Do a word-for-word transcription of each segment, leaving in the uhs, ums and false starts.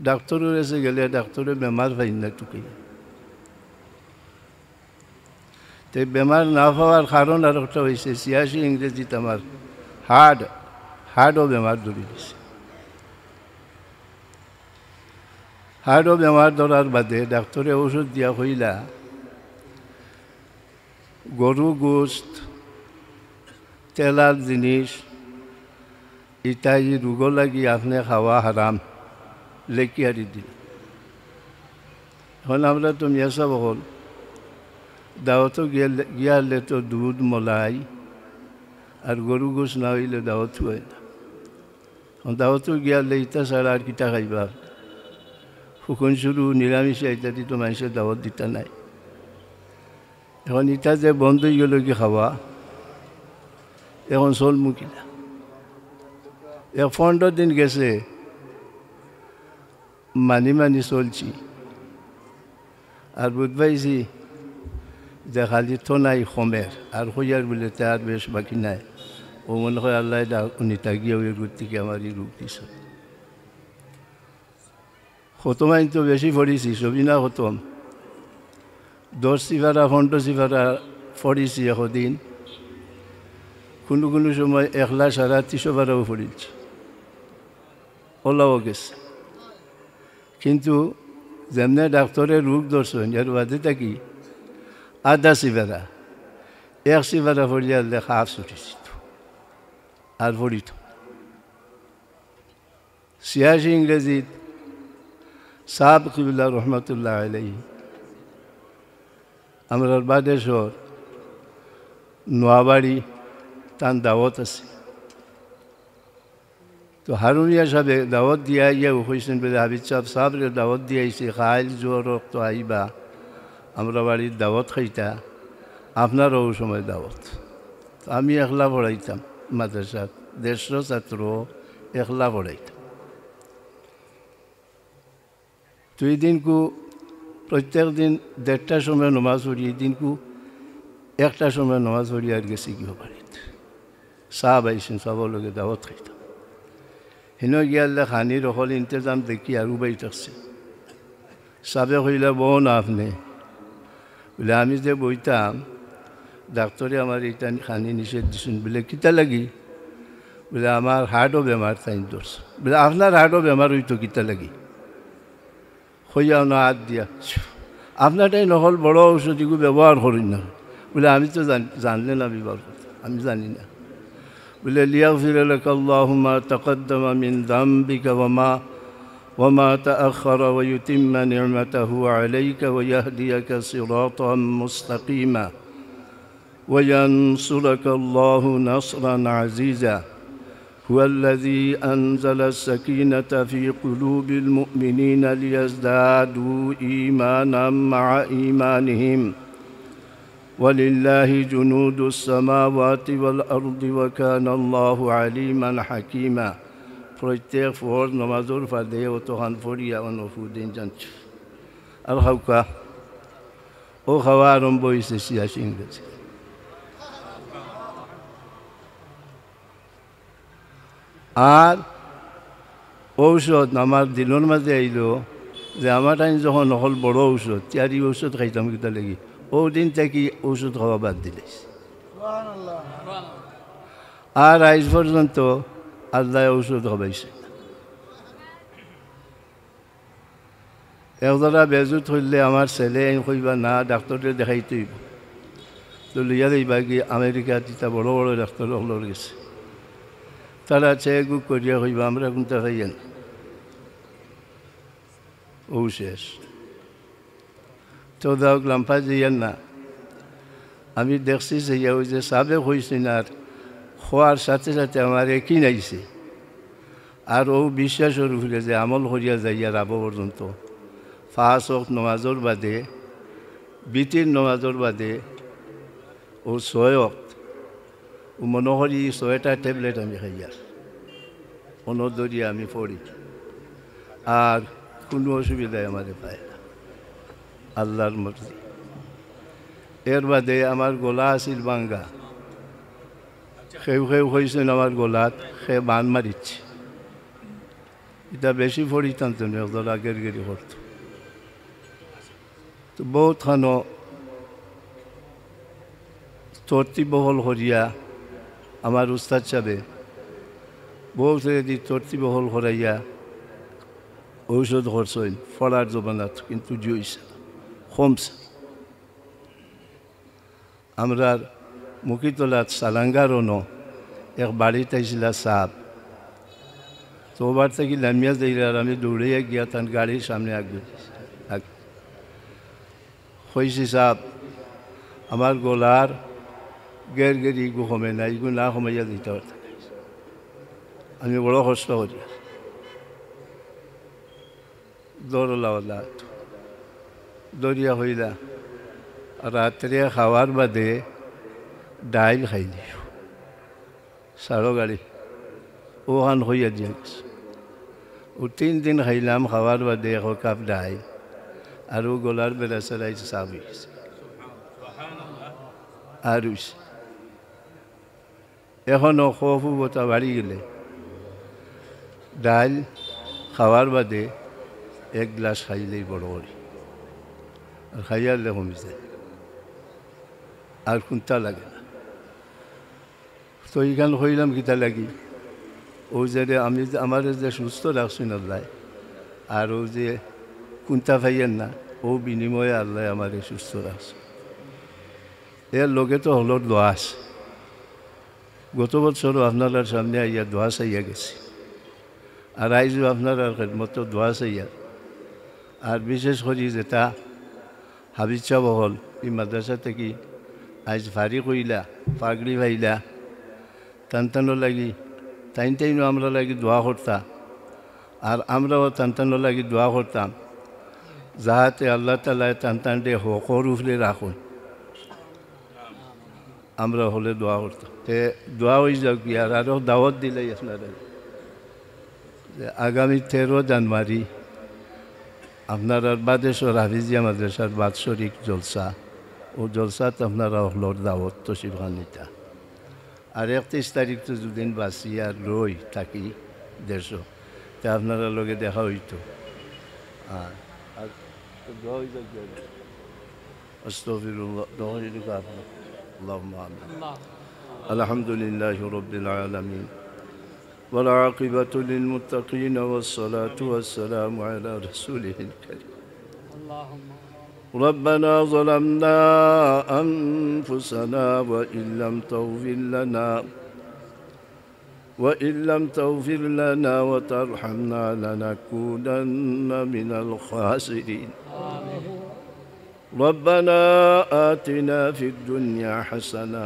ডাক্তরর গেছে গেলে ডাক্তরে বেমার পাইন না টুকে। তে বেমার না পাওয়ার কারণ আর একটা অইছে, ছিয়াশি ইংরেজিত আমার হার্ট, হার্টও বেমার ধরি দিছে। হার্টও বেমার ধরার বাদে ডাক্তরে ঔষধ দিয়া কইলা, গরু গোস্ত, তেলার জিনিস, ইতা ই রোগর লাগি আপনে খাওয়া হারাম, লেখিয়ারি দিল। এখন আমরা তো মিয়া সাব অকল দাওয়াতো গিয়া, গিয়া হারলে তো দুধ, মলাই আর গরু গোস্ত না অইলে দাওয়াত অয় না। এখন দাওয়াতো গিয়া হারলে ইতা ছাড়া আর কিতা খাইবা? হুকুন শুরু, নিরামিষ ইত্যাদি তো মানষে দাওয়াত দিতা নায়। এখন ইতা যে বন্ধ অইগেলো গি খাওয়া, এখন চলমু কিলা? এক পনরো দিন গেছে, মানি মানি চলছি। আর বুঝ পাইছি যে খালি তো নাই কমের, আর কইয়ার বুলে তে আর বেশ বাকি নাই। ও মনে অয় আল্লায় দা-, উনি তাগিয়া ওই রোগ থাকি আমার ই রোগ দিছে। খতম আইন তো বেশি পড়ছি, সবই না খতম। দশ সিফারা, পনরো সিফারা পড়ছি একদিন। কুনু কুনু সময় একলা সারা তিশো পারাও পড়ছি। অলাও গেছে। কিন্তু যেমনে ডাক্তরে রোগ ধরছইন, এর বাদে থাকি আধা সিফারা, এক সিফারা পড়িয়া লেখা আফ ছুটি দিত। আর পড়িত। ছিয়াশি ইংরেজিত সাব কিবলা রহমতুল্লাহ আলাইহি আমরার বাদেশ্বর নোয়াবাড়ি তান দাওয়াত আছে। তো হারুন মিয়া সাবে দাওয়াত দিয়া ইয়া কইছইন বুলে, "হাফিজ সাব, সাবরে দাওয়াত দিয়া আইছি, কাইল জোহর অক্ত আইবা, আমরা বাড়িত দাওয়াত খাইতা, আপনারও ওই সময় দাওয়াত।" তো আমি একলা পড়াইতাম মাদ্রাসাত, দেড়শো ছাত্র একলা পড়াইতাম। তো ই দিনকু প্রত্যেক দিন দেড়টার সময় নমাজ পড়ি, ই দিনকু একটার সময় নমাজ পড়ি আর গেছি গিয়া বাড়িত। সাব আইছইন, সাবর লগে দাওয়াত খাইতাম। হিনো গিয়ালে খানির অকল ইন্তেজাম দেখি আর উবাই থাকছে। সাবে কইলা, "বও না আপনে।" বুলে, "আমি যে বইতাম, ডাক্তরে আমার ইটা খানি নিষেধ দিছইন।" বুলে, "কিতা লাগি?" বুলে, "আমার হার্টও বেমার তাইন ধরছে।" বুলে, "আপনার হার্টও বেমার অইতো কিতা লাগি?" কইয়া না আত দিয়া। "আপনারটাই নকল বড় ঔষধ, ইগু ব্যবহার করইন না।" বুলে, "আমি তো জান-, জানলে না ব্যবহার করতে, আমি জানি না।" বুলে, "ليغفر لك الله ما تقدم من ذنبك وما، وما تأخر ويتم نعمته عليك ويهديك صراطا مستقيما وينصرك الله نصرا عزيزا هو الذي أنزل السكينة في قلوب المؤمنين ليزدادوا إيمانا مع إيمانهم ولله جنود السماوات والأرض وكان الله عليما حكيما।" প্রত্যেক ফরজ নমাজর ফাদে অতখান ফড়িয়া অনো ফু দিন জানছ। আর খাউক্কা, অউ খাওয়া আরম্ভ অইছে ছিয়াশি ইংরেজি। আর ঔষধ আমার দিলর মাঝে আইলো যে আমার টাইম যখন অকল বড় ঔষধ, তে আর ই ঔষধ খাইতাম কিতা লাগি? অউ দিন থাকি ঔষধ খাওয়া বাদ দিলাইছি। আর আইজ পর্যন্ত আল্লায় ঔষধ খাবাইছে। একজরা বেজুত অইলে আমার ছেলে আইন কইবা, "না, ডাক্তররে দেখাইতে অইবো।" তো লইয়া যাইবা গি আমেরিকাত ইতা বড় বড় ডাক্তর অকলর গেছে। তারা চেক বুক করিয়া কইবা, "আমরা কুনতা পাইয়ার না।" অউ শেষ। তো যাউক, লাম্বা যাইয়ার না। আমি দেখছি যে ইয়া অউ যে সাবে কইছইন আর কওয়ার সাথে সাথে আমার একিন আইছে। আর অউ বিশ্বাসর উপরে যে আমল করিয়া যাইয়ার আবো পর্যন্ত পাঁচ ওয়াক্ত নমাজর বাদে, বিতির নমাজর বাদে অউ ছয় ওয়াক্ত, অউ মনো করি ছয়টা ট্যাবলেট আমি খাইয়ার, অনো ধরিয়া আমি পড়ি, আর কুনু অসুবিধায় আমারে পায় না, আল্লার মর্জি। এর বাদে আমার গলা আছিল ভাঙ্গা, কেউ কেউ কইছইন আমার গলাত কে বান মারিছে। ইতা বেশি পড়িতাম তো নি, একদল আগের গেরি করতো। তো বউত খানো তরতিব বহল করিয়া আমার উস্তাদ সাবে বউতরে দি তরতিব বহল করাইয়া ঔষধ করছইন পড়ার জমানাত, কিন্তু জি অইছে না, কমছে। আমরার মুকিতলাত সালাঙ্গার অনো এক বাড়িত আইছিলা সাব। তো ওবার থাকি লামিয়া যাইরা আর আমি দৌড়াইয়া গিয়া তান গাড়ির সামনে আগ-, আগ-, কইছি, "সাব, আমার গলার গের গেরি ইগু কমে না, ইগু না কমাইয়া দিতে পারতা।" আমি বড় কষ্ট করি। দৌড়লাওয়ালা দরিয়া হইলা, রাত্রে খাওয়ার বাদে ডাইল খাইলি, সারো গাড়ি, ওখান হইয়া দিয়া গেছে। ও তিন দিন খাইলাম, খাওয়ার বাদে এক কাপ ডাইল, আর ও গলার বেড়া সারাই সাফ অই গেছে। আর অইছে। এখনো খফ উবতা বাড়ি গেলে ডাইল খাওয়ার বাদে এক গ্লাস খাইলেই বড় করি, আর খাইয়ারলে কমি যায়, আর কুন্তা লাগে না। তো ইখান কইলাম কিতা লাগি, ও যে রে, আমি যে, আমারে যে সুস্থ রাখছইন আল্লায়, আর ও যে কুন্তা পাইয়ের না, ও বিনিময়ে আল্লায় আমারে সুস্থ রাখছইন। এর লগে তো হকলর দোয়া আছে। গত বছরও আপনারার সামনে আইয়া দোয়া চাইয়া গেছি, আর আইজও আপনারার খেদমতো দোয়া চাইয়া। আর বিশেষ করি যেটা হাফিজ সাব অকল ই মাদ্রাসা থাকি আইজ ফারিগ অইলা, পাগড়ি পাইলা, তান তানর লাগি, তাইন তাইনও আমরার লাগি দোয়া করতা, আর আমরাও তান তানর লাগি দোয়া করতাম, যাহাতে আল্লাহ তাআলায় তান তানরে হকর উপরে রাখইন। আমরা হকলে দোয়া করতাম। তে দোয়া অই যাউক গিয়া, আর আরো দাওয়াত দিলাই আপনারা যে আগামী তেরো জানুয়ারি আপনারার বাদেশ্বর হাফিজিয়া মাদ্রাসার বাৎসরিক জলসা, ও জলসাত আপনারা হকলর দাওয়াত তশরিফ আনিতা। আর একত্রিশ তারিখ তো দুদিন বাঁচি আর রই থাকি দেশো, তে আপনারার লগে দেখা অইতো। আর, আর তো দোয়া অই যাউক গিয়া। أستغفر الله. دعوة لك. اللهم آمين. الحمد لله رب العالمين، والعاقبة للمتقين، والصلاة والسلام على رسوله الكريم. ربنا ظلمنا أنفسنا وإن لم تغفر لنا وإن لم تغفر لنا وترحمنا لنكونن من الخاسرين. ربنا آتنا في الدنيا حسنة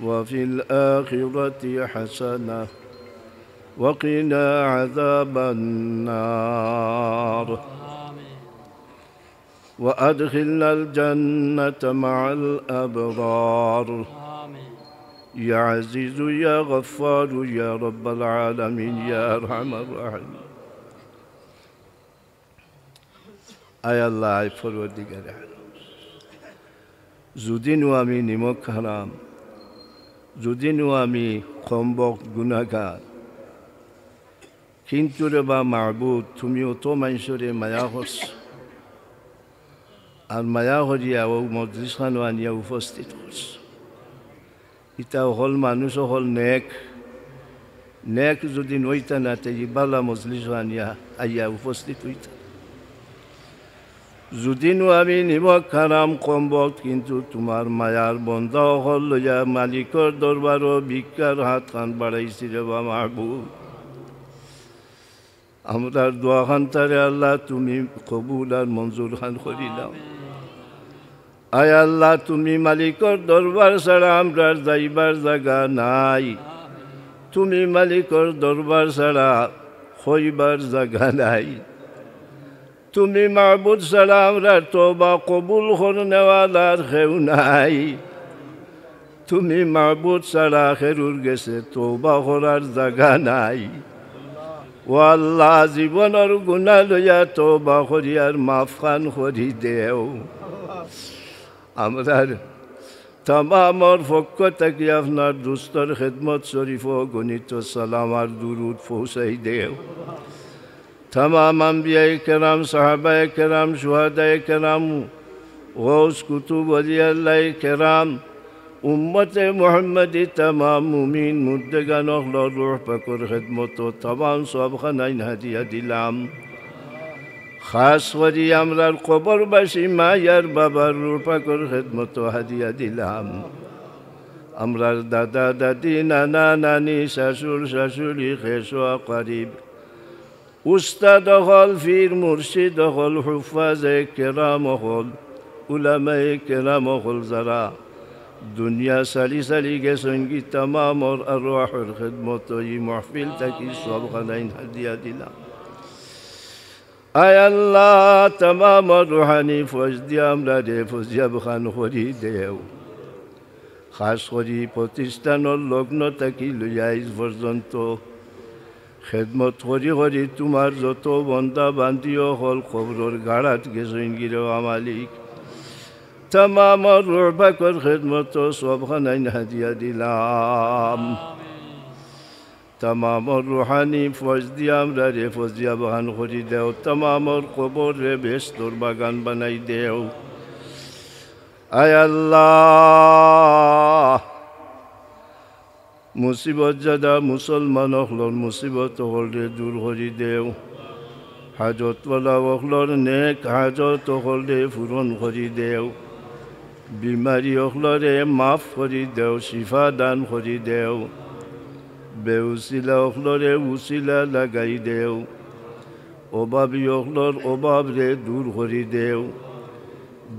وفي الآخرة حسنة وقنا عذاب النار. وأدخلنا الجنة مع الأبرار. يا عزيز يا غفار يا رب العالمين يا أرحم الراحمين. আয় আল্লাহ, আয় পরওয়ারদিগারে আলম, যুদিনও আমি নিমক হারাম, যুদিনও আমি কমবখত গুনাগার, কিন্তু রে বা মাবুদ, তুমি অত মানষরে মায়া করছো, আর মায়া করিয়া অউ মজলিস খানো আনিয়া উপস্থিত করছো। ইতা অকল মানুষ অকল নেক, নেক যুদি নইতা না, তে ই বালা মজলিস আনিয়া আইয়া উপস্থিত অইতা না। যুদিনও আমি নিমক হারাম কমবখত, কিন্তু তুমার মায়ার বন্দা অকল লইয়া মালিকর দরবারো ভিক্ষার হাত খান বাড়াইছি রে বা মাবুদ। আমরার দোয়া খান তারে আল্লাহ তুমি কবুল আর মঞ্জুর খান করি নাও। আয় আল্লাহ, তুমি মালিকর দরবার ছাড়া আমরার যাইবার জাগা নাই। তুমি মালিকর দরবার ছাড়া কইবার জাগা নাই। তুমি মাবুদ ছাড়া আমরার তওবা কবুল করনেওয়ালা আর কেউ নাই। তুমি মাবুদ ছাড়া কেউর গেছে তওবা করার জাগা নাই। ও আল্লাহ, জীবনর গুনা লইয়া তওবা করি আর মাফ খান করি দেও। আমরার তামামর পক্ষ থাকি আপনার দুস্তর খেদমত শরীফো গণিত সালাম আর দুরুদ পৌঁছাই দেও। তামাম আম্বিয়ায়ে কেরাম, সাহাবায়ে কেরাম, শুহাদায়ে কেরাম, গৌস কুতুব, ওলি আল্লাহে কেরাম, উম্মতে মুহাম্মদী, তামাম মুমিন মুর্দেগান অকলর রুহ পাকর খেদমতো তামাম সওয়াবখানাইন হাদিয়া দিলাম। খাস করি আমরার কবরবাসী মা আর বাবার রুহ পাকর খেদমতো হাদিয়া দিলাম। আমরার দাদা দাদি, নানা নানি, শ্বশুর শাশুড়ি, খেশ ও আকরিব, উস্তাদ অকল, পীর মুর্শিদ অকল, হুফাজে কেরাম অকল, উলামায়ে কেরাম অকল যারা দুনিয়া ছাড়ি ছাড়ি গেছইনগি, তামামর আরওয়াহর খেদমতো ই মাহফিল থাকি সওয়াবখানাইন হাদিয়া দিলাম। আয় আল্লাহ, তামামর রুহানি ফয়েজ দিয়া আমরারে ফজিয়াব খান করি দেও। খাস করি প্রতিষ্ঠানর লগ্ন থাকি লইয়া আইজ পর্যন্ত খেদমত করি করি তুমার যত বন্দা বান্দি অকল কবরর গাড়াত গেছইনগি রেবা মালিক, তামামর রুহ পাকর খেদমতো সওয়াবখানাইন হাদিয়া দিলাম। তামামর রুহানি ফয়েজ দিয়া আমরারে ফজিয়াব খান করি দেও, তামামর কবররে বেহেস্তর বাগান বানাই দেও। আয় আল্লাহ, মুসিবত জাদা মুসলমান অকলর মুসিবত অকলরে দূর করি দেও। হাজতওয়ালা অকলর নেক হাজত অকলরে পূরণ করি দেও। বিমারি অকলরে মাফ করি দেও, শিফা দান করি দেও। বেউসিলা অকলরে উসিলা লাগাই দেও। অভাবী অকলর অভাবরে দূর করি দেও।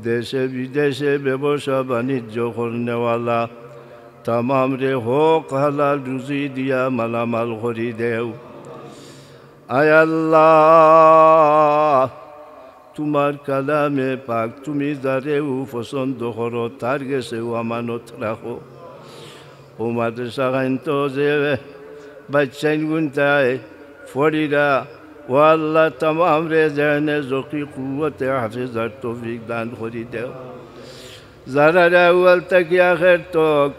দেশে বিদেশে ব্যবসা বাণিজ্য করনেওয়ালা তামামরে হক হালাল রুজি দিয়া মালামাল করি দেও। আয় আল্লাহ, তুমার কালামে পাক তুমি যারেউ পছন্দ করো, তার গেছেউ আমানত রাখো। অউ মাদ্রাসা খাইন্তো যে বাইচ্চাইন গুনতায় ফড়িরা, ও আল্লাহ, তামামরে যেনে জকি কুওয়াতে হাফেজার তৌফিক দান করি দেও। যারারে আউয়াল থাকি আখের তক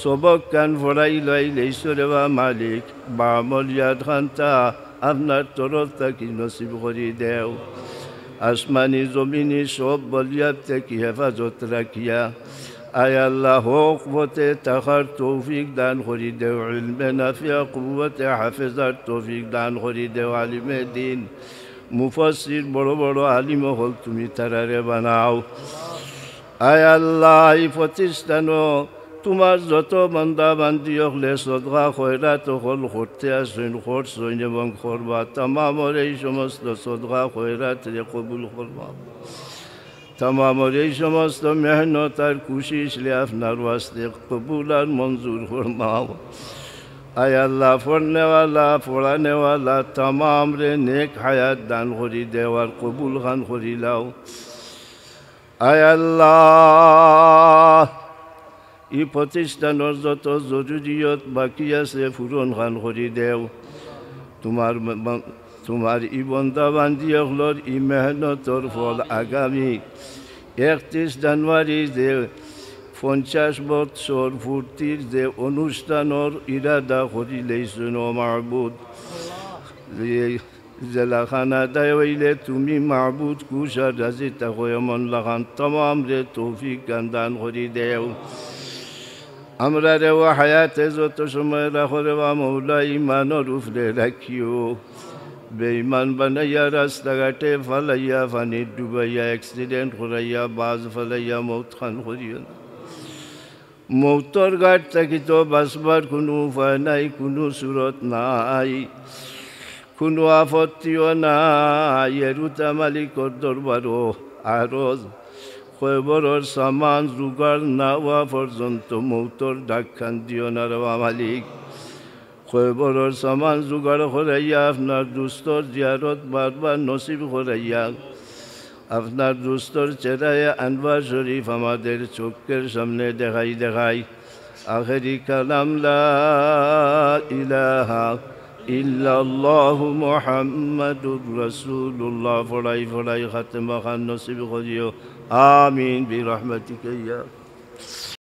সবক খান ফড়াই লইলাইছো রেবা মালিক, বামলিয়াত খান্তা আপনার তরফ থাকি নসিব করি দেও। আসমানি জমিনি সব বলিয়াত থাকি হেফাজত রাখিয়া, আয় আল্লাহ, হক পথে থাকার তৌফিক দান করি দেও, ইলমে নাফিয়া কুওয়াতে হাফেজার তৌফিক দান করি দেও, আলিমে দিন, মুফাসসির, বড় বড় আলিম অকল তুমি তারারে বানাও। আয় আল্লাহ, ই প্রতিষ্ঠানো তুমার যত বান্দা বান্দি অকলে সদকা খয়রাত অকল করতে আছইন, করছইন এবং করবা, তামামর এই সমস্ত সদকা খয়রাতরে কবুল করবা। তামামর এই সমস্ত মেহনত আর কুশিশরে আপনার ওয়াস্তে কবুল আর মঞ্জুর ফরমাও। আয় আল্লাহ, ফড়নেওয়ালা, ফড়ানেওয়ালা তামামরে নেক হায়াত দান করি দেও আর কবুল খান করি লাও। আয় আল্লাহ, ই প্রতিষ্ঠানর যত জরুরিয়ত বাকি আছে পূরণ খান করি দেও। তুমার ব-, তুমার ই বন্দা বান্দি অকলর ই মেহনতর ফল আগামী একত্রিশ জানুয়ারি যে পঞ্চাশ বৎসর পূর্তির যে অনুষ্ঠানর ইরাদা করিলাইছইন, ও মাবুদ, যে যেলাখান আদায় অইলে তুমি মাবুদ খুশ আর রাজি থাকো, এমন লাখান তামামরে তৌফিক খান দান করি দেও। আমরারেও হায়াতে যত সময় রাখো রেবা মৌলা, ইমানর উপরে রাখিও। বেইমান বানাইয়া রাস্তাঘাটে ফালাইয়া, পানিত ডুবাইয়া, accident করাইয়া, বাজ ফালাইয়া মউত খান করিও না। মউতর ঘাট থাকি তো বাঁচবার কুনু উপায় নাই, কুনু সুরত নাই, কুনু আপত্তিও নাই। এরুতা মালিকর দরবারো আরজ, কবরর সামান জুগাড় না অওয়া পর্যন্ত মউতর ডাক খান দিও না রেবা মালিক। কবরর সামান জুগাড় করাইয়া আপনার দুস্তর জিয়ারত বারবার নসিব করাইয়া, আপনার দুস্তর চেহারায় আনোয়ার শরীফ আমাদের চক্ষের সামনে দেখাই দেখাই। আখেরি কালাম লা ইলাহা ইল্লাল্লাহু মুহাম্মাদুর রাসূলুল্লাহ ফড়াই ফড়াই খাতেমা খান নসিব করিও। আমিন বিরহমাতিকা ইয়া